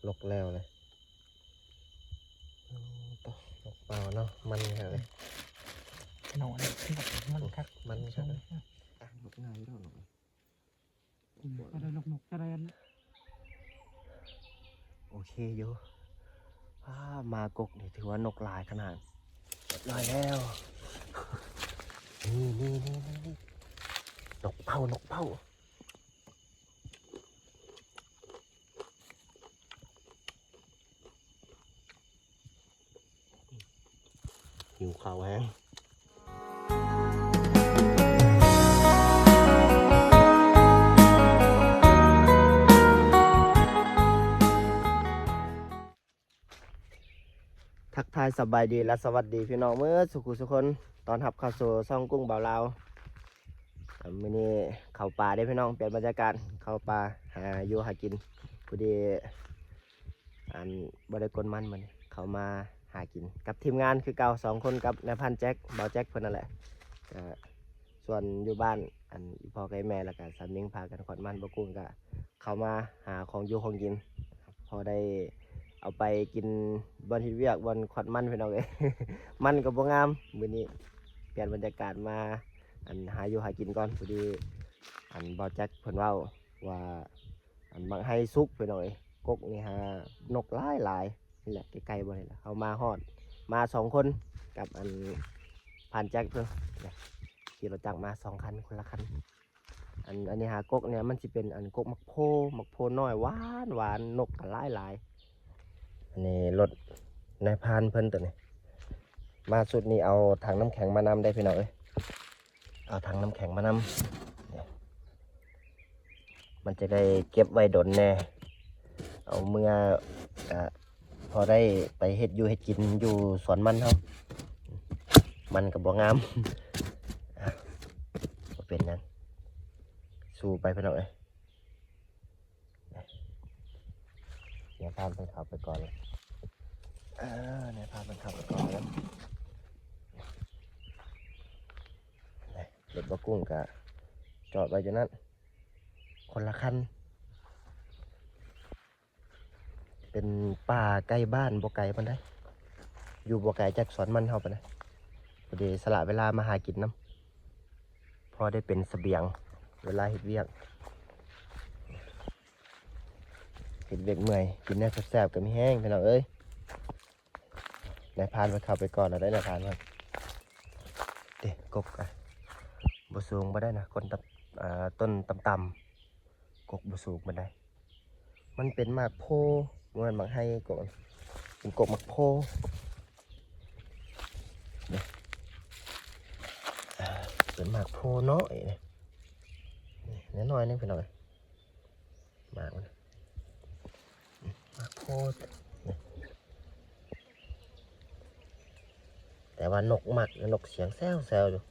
ນົກແລ້ວເລີຍ. ໂອ້ ຕົວນົກເປົ້າເນາະ ມັນຄັກເລີຍ. ນ້ອງອັນນີ້ມັນຄັກ ມັນຄັກເລີຍ. ນົກງ່າຍຢູ່ດອກ. ອືມ ກໍໄດ້ນົກໆ ຈະໄດ້ອັນ ໂອເຄຢູ່. ອາ ມາກົກນີ້ຖືວ່ານົກຫຼາຍຂະໜາດ. ຮຽບຮ້ອຍແລ້ວ. ນີ້ໆໆໆ ນົກເປົ້າ ນົກເປົ້າ. ຫິວເຂົ້າແຮງ. ທັກທາຍສະບາຍດີ ແລະ ສະຫວັດດີພີ່ນ້ອງເໝິດສູ່ຜູ້ສູ່ຄົນ. ຕ້ອນຮັບເຂົ້າສູ່ຊ່ອງກຸ້ງບ່າວລາວ. ອາ ມື້ນີ້ເຂົ້າປ່າເດ້ພີ່ນ້ອງ, ປ່ຽນບັນຍາກາດ ເຂົ້າປ່າຫາຢູ່ຫາກິນ. ພໍດີ ອັນ ບໍ່ໄດ້ກົນມັນມື້ນີ້ ເຂົ້າມາຫາກິນກັບທີມງານຄືເກົ່າ ສອງຄົນກັບນາຍພານແຈັກ ບ່າວແຈັກເພິ່ນນັ້ນແຫຼະ. ກະສ່ວນຢູ່ບ້ານ ອັນ ອີ່ພໍ່ກັບແມ່ ແລ້ວກະສາມີພາກັນຂອດມັນ. ບໍ່ກຸ້ງກະເຂົ້າມາຫາຂອງຢູ່ຂອງກິນ ພໍໄດ້ເອົາໄປກິນບ່ອນເຮັດວຽກ ບ່ອນຂອດມັນພີ່ນ້ອງເອີຍ. ມັນກໍບໍ່ງາມ ມື້ນີ້ປ່ຽນບັນຍາກາດມາ ອັນ ຫາຢູ່ຫາກິນກ່ອນ. ພໍດີ ອັນ ບ່າວແຈັກເພິ່ນເວົ້າວ່າ ອັນ ໝາກໄຮສຸກພີ່ນ້ອງເອີຍ, ກົກນີ້ຫານົກຫຼາຍໆ. ນີ້ແຫຼະ ໃກ້ໆ ບ່ອນນີ້ແຫຼະ ເຮົາມາຮອດ ມາສອງຄົນກັບ ອັນ ພານແຈັກເພິ່ນ ຂີ່ລົດຈັກມາສອງຄັນ ຄົນລະຄັນ. ອັນ ອັນນີ້ຫາກົກນີ້ ມັນຊິເປັນ ອັນ ກົກໝາກໂພ ໝາກໂພນ້ອຍ ຫວານໆ ນົກກໍຫຼາຍໆ. ອັນນີ້ລົດນາຍພານເພິ່ນໂຕນີ້ ມາຊຸດນີ້ເອົາຖັງນ້ຳແຂງມານຳເດ້ພີ່ນ້ອງເອີຍ. ເອົາຖັງນ້ຳແຂງມານຳ ມັນຈະໄດ້ເກັບໄວ້ດົນແດ່. ເອົາເມືອກະພໍໄດ້ໄປເຮັດຢູ່ເຮັດກິນຢູ່ສວນມັນເຮົາ. ມັນກໍບໍ່ງາມ ບໍ່ເປັນຫຍັງ ສູ້ໄປພີ່ນ້ອງເອີຍ. ນາຍພານເພິ່ນເຂົ້າໄປກ່ອນແລ້ວ. ເອີ ນາຍພານເພິ່ນເຂົ້າໄປກ່ອນແລ້ວ. ລົດບ່າວກຸ້ງກະຈອດໄວ້ຢູ່ນັ້ນ ຄົນລະຄັນ. ເປັນປ່າໃກ້ບ້ານ ບໍ່ໄກປານໃດ ຢູ່ບໍ່ໄກຈາກສວນມັນເຮົາປານໃດ. ພໍດີສະຫຼະເວລາມາຫາກິນນຳ ພໍໄດ້ເປັນສະບຽງເວລາເຮັດວຽກ. ເຮັດວຽກເມື່ອຍ ກິນແນວແຊບໆ ກໍມີແຮງພີ່ນ້ອງເອີຍ. ນາຍພານເພິ່ນເຂົ້າໄປກ່ອນແລ້ວເດ້ ນາຍພານເພິ່ນ. ເດ້ ກົກ ອ່ະ ບໍ່ສູງບໍ່ໄດ້ນະ ຄົນຕຳ ອ່າ ຕົ້ນຕ່ຳໆ ກົກບໍ່ສູງປານໃດ. ມັນເປັນໝາກໂພ ບໍ່ແມ່ນໝາກໄຮ ກົກ ເປັນກົກໝາກໂພ. ນີ້ ເປັນໝາກໂພນ້ອຍ ນີ້ ນີ້ນ້ອຍໜຶ່ງພີ່ນ້ອງ. ໝາກມັນ ໝາກໂພດ ແຕ່ວ່ານົກມັກ ນົກສຽງແຊວໆ ຢູ່.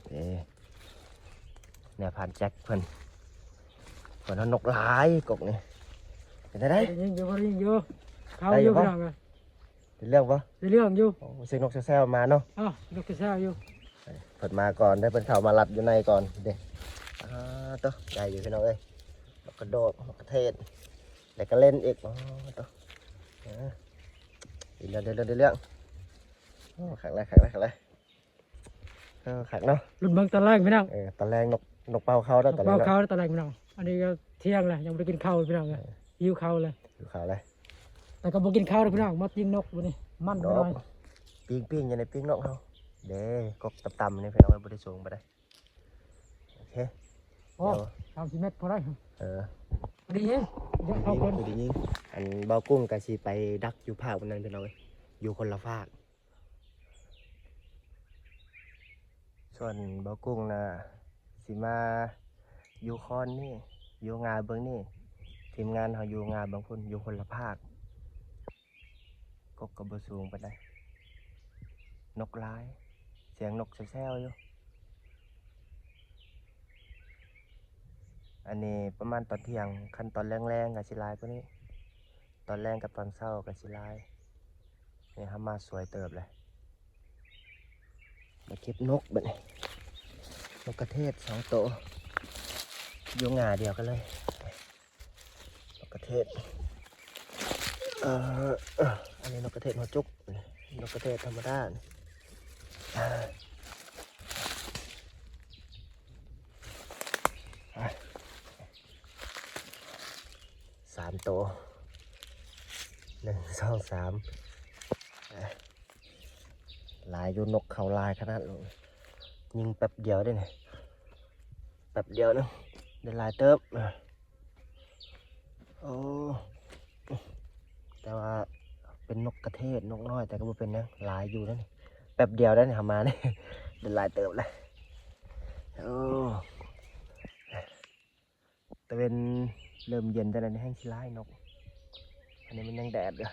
ເອີ ແນວພານແຈັກເພິ່ນ ເພິ່ນເອົານົກຫຼາຍກົກນີ້. ເປັນຈັ່ງໃດ? ໄດ້ຍິນຢູ່ ພໍໄດ້ຍິນຢູ່ ເຂົ້າຢູ່ພີ່ນ້ອງ. ໄດ້ເລື່ອງບໍ່? ໄດ້ເລື່ອງຢູ່. ໂອ້ ສຽງນົກແຊວໆ ມາເນາະ. ອໍ ນົກແຊວໆ ຢູ່. ເພິ່ນມາກ່ອນເດ້ ເພິ່ນເຂົ້າມາລັດຢູ່ໃນກ່ອນເດ້. ອາ ໂຕ ໄດ້ຢູ່ພີ່ນ້ອງເອີຍ. ມັກກະໂດດ ມັກກະເທດ ແລ້ວກໍເຫຼັ້ນອີກ. ອໍ ໂຕ ເອີ ໄດ້ເລື່ອງ ໄດ້ເລື່ອງ ໄດ້ເລື່ອງ. ໂອ້ ຄັກແລ້ວ ຄັກແລ້ວ ຄັກແລ້ວ. ເອີ ຄັກເນາະ. ລຸ້ນເບິ່ງຕອນແລງພີ່ນ້ອງ. ເອີ ຕອນແລງນົກ ນົກເປົ້າເຂົ້າແລ້ວ ຕອນແລງເນາະ. ເຂົ້າແລ້ວຕອນແລງພີ່ນ້ອງ. ອັນນີ້ກໍທ່ຽງແລ້ວ ຍັງບໍ່ໄດ້ກິນເຂົ້າພີ່ນ້ອງ. ເອີ ຫິວເຂົ້າແລ້ວ ຫິວເຂົ້າແລ້ວ. ແຕ່ກໍບໍ່ກິນເຂົ້າເດ້ພີ່ນ້ອງ ມາປີ້ງນົກມື້ນີ້ ມັນໜ້ອຍ. ປີ້ງ ປີ້ງ ຢູ່ໃນປີ້ງນົກເຮົາເດ້. ກົກຕ່ຳໆ ນີ້ພີ່ນ້ອງ ບໍ່ໄດ້ສູງປານໃດ. ໂອເຄ ໂອ້ ສາມສິບແມັດພໍໄດ້. ເອີ ພໍດີຍິງ ພໍດີຍິງ. ອັນ ບ່າວກຸ້ງກໍຊິໄປດັກຢູ່ພາກນັ້ນພີ່ນ້ອງເອີຍ ຢູ່ຄົນລະຟາກ. ສ່ວນບ່າວກຸ້ງນະ ຊິມາຢູ່ຄອນນີ້ ຢູ່ງ່າເບື້ອງນີ້. ທີມງານເຮົາຢູ່ງ່າເບື້ອງພຸ້ນ ຢູ່ຄົນລະພາກ. ກົກກໍບໍ່ສູງປານໃດ ນົກຫຼາຍ ສຽງນົກແຊວໆ ຢູ່. ອັນນີ້ປະມານຕອນທ່ຽງ ຄັນຕອນແລງໆ ກໍຊິຫຼາຍກວ່ານີ້. ຕອນແລງກັບຕອນເຊົ້າກໍຊິຫຼາຍ. ນີ້ເຮົາມາສວຍເຕີບແລ້ວ. ມາເກັບນົກບັດນີ້ ນົກກະເທດສອງໂຕ ຢູ່ງ່າດຽວກັນເລີຍ. ນົກກະເທດ ເອີ ອັນນີ້ນົກກະເທດຫົວຈຸກ ນົກກະເທດທຳມະດານີ້ ສາມໂຕ ໜຶ່ງ ສອງ ສາມ ຫຼາຍຢູ່ ນົກເຂົ້າຫຼາຍຂະໜາດ ຍິງແປັບດຽວເດ້ນີ້ ແປັບດຽວໜຶ່ງໄດ້ຫຼາຍເຕີບ. ໂອ້ ແຕ່ວ່າເປັນນົກກະເທດ ນົກນ້ອຍ ແຕ່ກໍບໍ່ເປັນຫຍັງ ຫຼາຍຢູ່ເດ້ນີ້ ແປັບດຽວໄດ້ນີ້ ເຮົາມານີ້ ໄດ້ຫຼາຍເຕີບແລ້ວ. ໂອ້ ຕາເວັນເລີ່ມເຢັນຈັ່ງໃດນີ້ແຮ່ງຊິຫຼາຍນົກ ອັນນີ້ມັນຍັງແດດຢູ່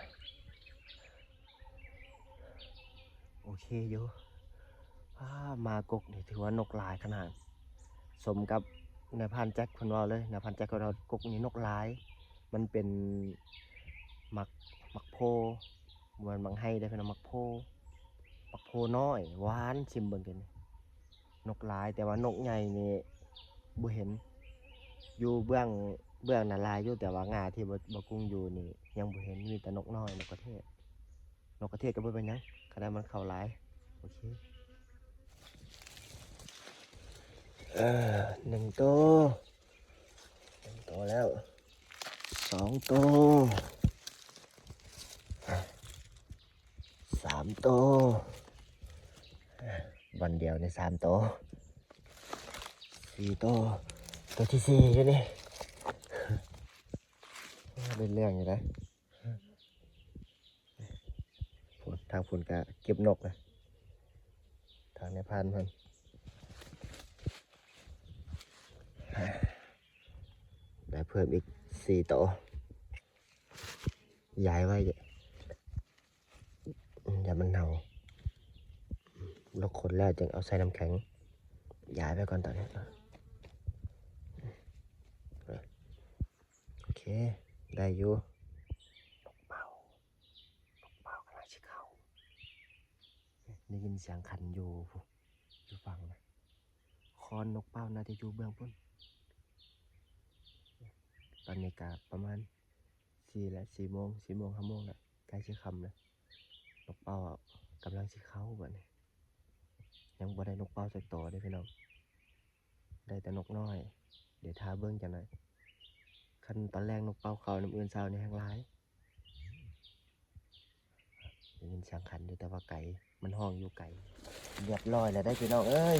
ໂອເຄຢູ່. ອ້າ ມາກົກນີ້ຖືວ່ານົກຫຼາຍຂະໜາດ ສົມກັບນາຍພານແຈັກເພິ່ນເວົ້າເລີຍ ນາຍພານແຈັກເພິ່ນວ່າກົກນີ້ນົກຫຼາຍ ມັນເປັນໝາກ ໝາກໂພ ບໍ່ແມ່ນໝາກໄຮເດ້ ເພິ່ນວ່າໝາກໂພ ໝາກໂພນ້ອຍ ຫວານ ຊິມເບິ່ງເດ້ນີ້. ນົກຫຼາຍ ແຕ່ວ່ານົກໃຫຍ່ນີ້ບໍ່ເຫັນ ຢູ່ເບື້ອງ ເບື້ອງນັ້ນຫຼາຍຢູ່ ແຕ່ວ່າງ່າທີ່ບໍ່ ບໍ່ກຸ້ງຢູ່ນີ້ຍັງບໍ່ເຫັນ ມີແຕ່ນົກນ້ອຍ ນົກກະເທດ ນົກກະເທດກໍບໍ່ເປັນຫຍັງ ຄັນໄດ້ມັນເຂົ້າຫຼາຍ. ໂອເຄ ເອີ ໜຶ່ງໂຕ ໜຶ່ງໂຕແລ້ວ ສອງໂຕ ສາມໂຕ ວັນດຽວນີ້ສາມໂຕ ສີ່ໂຕ ໂຕທີສີ່ຢູ່ນີ້ ເປັນເລື່ອງຢູ່ນະ. ພຸ້ນ ທາງພຸ້ນກະເກັບນົກນະ ທາງນາຍພານເພິ່ນ ໄດ້ເພີ່ມອີກສີ່ໂຕ ຍ້າຍໄວ້ ຢ້ານມັນເນົ່າ ລົກຂົນແລ້ວຈຶ່ງເອົາໃສ່ນ້ຳແຂງ ຍ້າຍໄວ້ກ່ອນຕອນນີ້. ໂອເຄ ໄດ້ຢູ່ ນົກເປົ້າ ນົກເປົ້າກຳລັງຊິເຂົ້າ ໄດ້ຍິນສຽງຂັນຢູ່ພຸ້ນ ຢູ່ຝັ່ງນະ ຄອນນົກເປົ້າໜ້າຈະຢູ່ເບື້ອງພຸ້ນ. ຕອນນີ້ກະປະມານສີ່ແລ້ວ ສີ່ໂມງ ສີ່ໂມງ ຫ້າໂມງແລ້ວ ໃກ້ຊິຄ່ຳແລ້ວ ນົກເປົ້າກຳລັງຊິເຂົ້າບັດນີ້. ຍັງບໍ່ໄດ້ນົກເປົ້າຈັກໂຕເດ້ພີ່ນ້ອງ ໄດ້ແຕ່ນົກນ້ອຍ ດຽວຖ້າເບິ່ງຈັກໜ້ອຍ ຄັນຕອນແລງນົກເປົ້າເຂົ້ານຳ ມື້ເຊົ້ານີ້ແຮ່ງຫຼາຍ. ໄດ້ຍິນສຽງຂັນຢູ່ ແຕ່ວ່າໄກ ມັນຮ້ອງຢູ່ໄກ. ຮຽບຮ້ອຍແລ້ວເດ້ພີ່ນ້ອງເອີຍ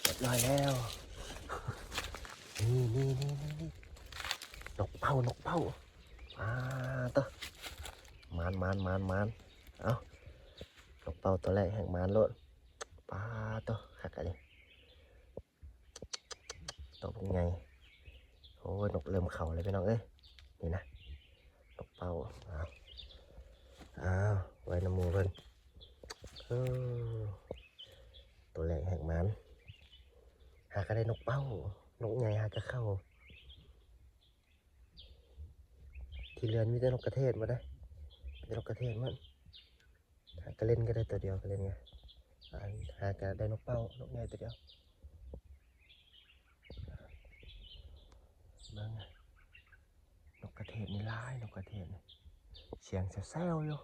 ຮຽບຮ້ອຍແລ້ວ. ນີ້ໆໆໆ ນົກເປົ້າ ນົກເປົ້າ ອາໂຕ ໝານໆໆໆ ເອົ້າ ນົກເປົ້າໂຕແລກແຮ່ງໝານໂລດ. ປາໂຕ ຄັກອີ່ຫຼີ ໂຕບັກໃຫຍ່. ໂອ້ຍ ນົກເລີ່ມເຂົ້າແລ້ວພີ່ນ້ອງເອີຍ ນີ້ນະ ນົກເປົ້າ. ອ້າວ ອ້າວ ໄວ້ນຳໝູ່ເພິ່ນ. ເອີ ໂຕແລກແຮ່ງໝານ ຫາກະໄດ້ນົກເປົ້າ ນົກໃຫຍ່ຫາກະເຂົ້າ. ທີ່ເຫຼືອມີແຕ່ນົກກະເທດໝົດເດ້ ມີແຕ່ນົກກະເທດໝົດ. ຫາກະເລັນກໍໄດ້ຕົວດຽວ ກະເລັນ ຫາກະໄດ້ນົກເປົ້າ ນົກໃຫຍ່ຕົວດຽວ. ເບິ່ງ ນົກກະເທດນີ້ຫຼາຍ ນົກກະເທດນີ້ ສຽງແຊວໆຢູ່.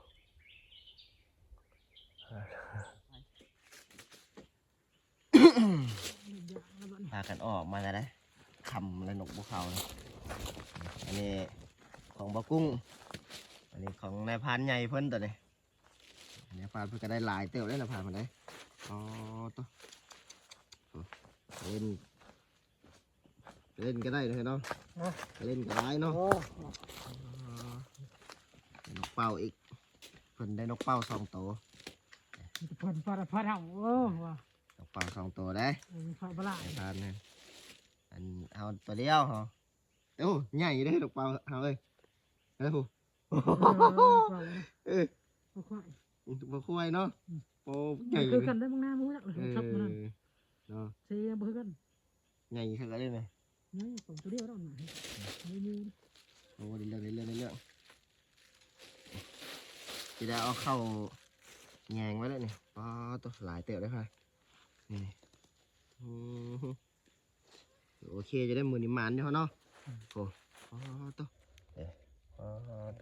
ພາກັນອອກມາແລ້ວເດ້ ຄ່ຳແລ້ວ ນົກບໍ່ເຂົ້າ. ອັນນີ້ຂອງບ່າວກຸ້ງ ອັນນີ້ຂອງນາຍພານໃຫຍ່ເພິ່ນ ໂຕນີ້. ນາຍພານເພິ່ນກໍໄດ້ຫຼາຍເຕີບແລ້ວ ນາຍພານເພິ່ນເດ້. ອໍ ໂຕ ເຫຼັ້ນ ເຫຼັ້ນກໍໄດ້ເນາະ ເນາະ ເຫຼັ້ນກໍຫຼາຍເນາະ. ອໍ ນົກເປົ້າອີກ ເພິ່ນໄດ້ນົກເປົ້າສອງໂຕ. ເພິ່ນ ເພິ່ນ ເພິ່ນເອົາ ເອີ ວ່າ ນົກເປົ້າສອງໂຕເດ້ ເອີ ເພິ່ນບໍ່ຫຼາຍ ນາຍພານນະ. ອັນເຮົາໂຕດຽວເຮົາ. ໂອ້ ໃຫຍ່ເດ້ ນົກເປົ້າເຮົາເອີຍ ເອີ ເອີ ບໍ່ຄວາຍ ບໍ່ຄວາຍເນາະ. ອືມ ໂອ້ ໃຫຍ່ ບໍ່ຄືກັນເດ້ ບາງນາບໍ່ຮູ້ຈັກ ເອີ ສັບມັນນັ້ນເນາະ ເຊບໍ່ຄືກັນ ໃຫຍ່ຄັກເດ້ນະ. ໃຫຍ່ ໂຕດຽວເນາະ ໃຫຍ່ໝູ່. ໂອ້ ໄດ້ເລື່ອງ ໄດ້ເລື່ອງ ໄດ້ເລື່ອງ. ຊິໄດ້ເອົາເຂົ້າແຍງໄວ້ແລ້ວນີ້. ປາໂຕ ຫຼາຍເຕີບເດ້ພາ ນີ້ ອືມ. ໂອເຄ ຈະໄດ້ມື້ນີ້ໝານຢູ່ເນາະ. ອືມ ໂອ້ ອໍໂຕ ເອີ ອໍໂຕ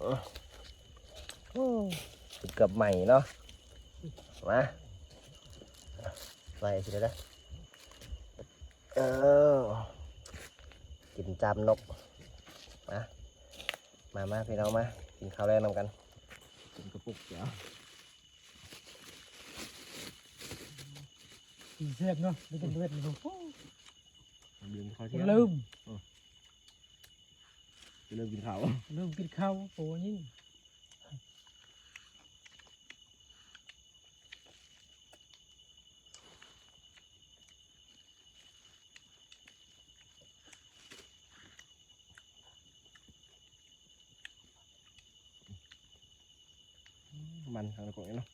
ໂອ້ ເກືອບໄໝ້ເນາະ. ມາ ໄວ້ຊິເດີ ເອີ ກິນຈາມນົກ. ມາ ມາ ມາ ພີ່ນ້ອງ ມາກິນເຂົ້າແລງນຳກັນ. ກິນກະປຸກແຈ່ວ ກິນແຊບເນາະ ໄດ້ກິນເວັດເນາະ. ໂອ້ ລືມເຂົ້າທ່ຽງ ລືມ ເອີ ລືມກິນເຂົ້າ ລືມກິນເຂົ້າ. ໂອ້ຍ ມັນທາງກອງນີ້ເນາະ.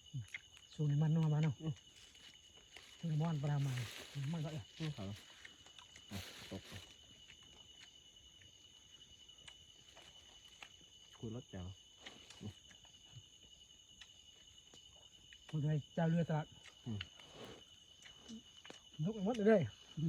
ຊ່ວງນີ້ມັນເນາະ ມາເນາະ. ອື ຊ່ວງນີ້ມັນປາມາ ມັນກໍ ອື ເຂົາ ຕົກ ຄຸຍລົດແຈ່ວ ມັນໃຫ້ເຈົ້າເລືອດຕະຫຼາດ. ອື ຍົກໝົດເລີຍ. ອື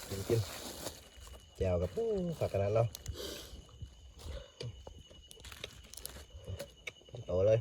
ກິນ ກິນ ແຈ່ວກັບ ໂອ້ ຄັກຂະໜາດເນາະ. ໂຕເລີຍ.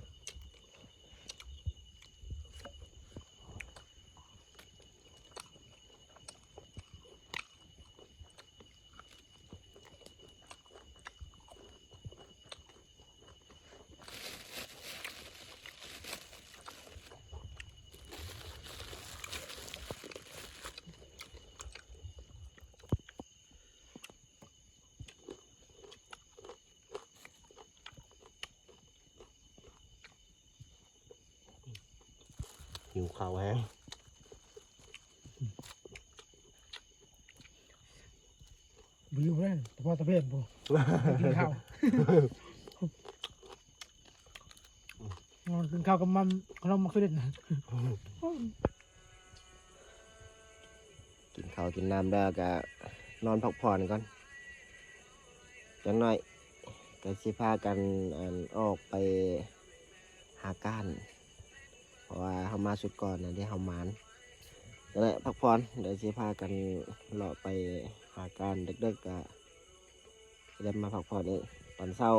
ຫິວເຂົ້າແຮງ ບໍ່ຢູ່ເລີຍ ແຕ່ພໍຕາເວັນພຸ້ນ ກິນເຂົ້າ ນອນກິນເຂົ້າກັບມັນ ຂະໜົມໝາກສະເດັດນະ. ກິນເຂົ້າກິນນ້ຳແລ້ວກະນອນພັກຜ່ອນກ່ອນ ຈັກໜ້ອຍກະຊິພາກັນ ອັນ ອອກໄປຫາກ້ານ ເພາະວ່າເຮົາມາຊຸດກ່ອນນະ ເດ ເຮົາໝານ. ຈັ່ງໃດ ພັກຜ່ອນ ດຽວຊິພາກັນເລາະໄປຫາກ້ານ ເດິກໆ ກະຊິໄດ້ມາພັກຜ່ອນອີກຕອນເຊົ້າ.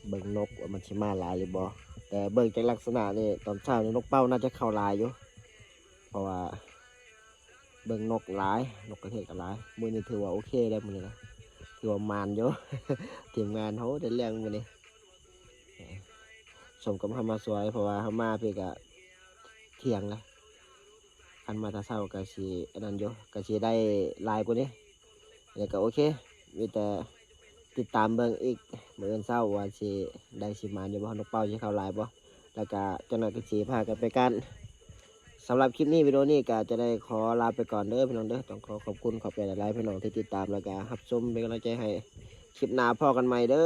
ເບິ່ງນົກວ່າມັນຊິມາຫຼາຍຫຼືບໍ່ ແຕ່ເບິ່ງຈາກລັກສະນະນີ້ ຕອນເຊົ້ານີ້ນົກເປົ້າໜ້າຈະເຂົ້າຫຼາຍຢູ່ ເພາະວ່າເບິ່ງນົກຫຼາຍ ນົກກະເທດກໍຫຼາຍ. ມື້ນີ້ຖືວ່າໂອເຄແລ້ວ ມື້ນີ້ນະ ຖືວ່າໝານຢູ່ ທີມງານເຮົາໄດ້ເລື່ອງມື້ນີ້. ສົມກັບເຮົາມາສວຍ ເພາະວ່າເຮົາມາພີ້ກະທ່ຽງແລ້ວ ຄັນມາແຕ່ເຊົ້າກະຊິອັນນັ້ນຢູ່ ກະຊິໄດ້ຫຼາຍກວ່ານີ້. ແລ້ວກະໂອເຄ ມີແຕ່ຕິດຕາມເບິ່ງອີກ ມື້ອື່ນເຊົ້າວ່າຊິໄດ້ຊິມານຢູ່ບໍ່ ນົກເປົ້າຊິເຂົ້າຫຼາຍບໍ່ ແລ້ວກະຈັກໜ້ອຍກະຊິພາກັນໄປກ້ານ. ສຳລັບຄລິບນີ້ ວິດີໂອນີ້ກະຈະໄດ້ຂໍລາໄປກ່ອນເດີພີ່ນ້ອງເດີ ຕ້ອງຂໍຂອບຄຸນຂອບໃຈຫຼາຍໆ ພີ່ນ້ອງທີ່ຕິດຕາມ ແລ້ວກະຮັບຊົມເປັນກຳລັງໃຈໃຫ້. ຄລິບໜ້າພໍ້ກັນໃໝ່ເດີ.